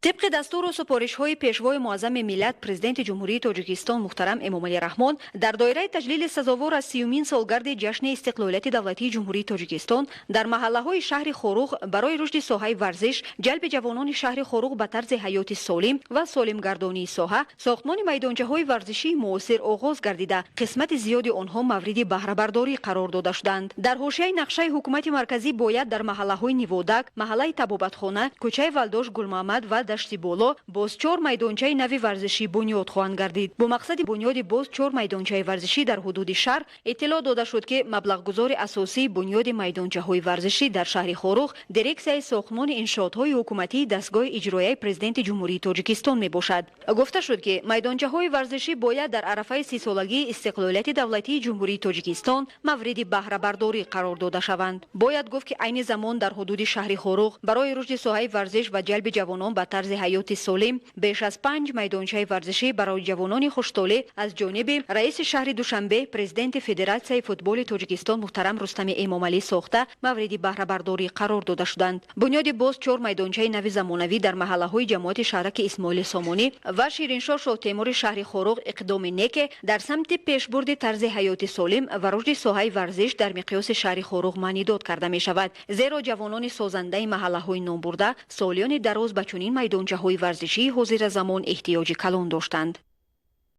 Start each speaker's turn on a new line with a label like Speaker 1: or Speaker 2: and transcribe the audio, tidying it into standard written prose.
Speaker 1: Тибқи дастуру супоришҳои Пешвои Муаззами миллат, Президенти Ҷумҳурии Тоҷикистон муҳтарам Эмомалӣ Раҳмон, дар доираи таҷлили сазовор аз 30-умин солгарди ҷашни истиқлолияти давлатии Ҷумҳурии Тоҷикистон дар маҳаллаҳои шаҳри Хоруғ барои рушди соҳаи варзиш, ҷалби ҷавонони шаҳри Хоруғ ба тарзи ҳаёти солим ва солимгардонии соҳа, сохтмони майдончаҳои варзишии муосир оғоз гардида, қисмати зиёди онҳо мавриди баҳрабардорӣ қарор дода шуданд. Дар ҳошияи нақшаи ҳукумати марказӣ бояд дар маҳаллаҳои Ниводак, маҳаллаи Табобатхона, кӯчаи Валдош Гулмаҳмад ва Дашти Боло боз чор майдончаи нави варзишӣ бунёд хоҳанд гардид. Бо мақсади бунёди боз чор майдончаи варзишӣ дар ҳудуди шаҳр иттилоъ дода шуд, ки маблағгузори асосии бунёди майдончаҳои варзишӣ дар шаҳри Хоруғ Дирексияи сохтмони иншоотҳои ҳукуматии дастгоҳи иҷроияи Президенти Ҷумҳурии Тоҷикистон мебошад. Гуфта шуд, ки майдончаҳои варзишӣ бояд дар арафаи 30-солагии истиқлолияти давлатии Ҷумҳурии Тоҷикистон мавриди баҳрабардорӣ қарор дода шаванд. Бояд гуфт, ки айни замон дар ҳудуди шаҳри Хоруғ барои рушди соҳаи варзиш ва ҷалби ҷавонон ба тарзи ҳаёти солим беш аз панҷ майдончаи варзишӣ барои ҷавонони хуштолеъ аз ҷониби раиси шаҳри Душанбе, Президенти Федератсияи футболи Тоҷикистон муҳтарам Рустами Эмомалӣ сохта, мавриди баҳрабардорӣ қарор дода шуданд. Бунёди боз чор майдончаи нави замонавӣ дар маҳаллаҳои ҷамоати шаҳраки Исмоили Сомонӣ ва Шириншоҳ Шоҳтемури шаҳри Хоруғ иқдоми неке дар самти пешбурди тарзи ҳаёти солим ва рушди соҳаи варзиш дар миқёси шаҳри Хоруғ маънидод карда мешавад, зеро ҷавонони созандаи маҳаллаҳои номбурда солиёни дароз ба чунин майдончаҳои варзишии ҳозиразамон эҳтиёҷи калон доштанд.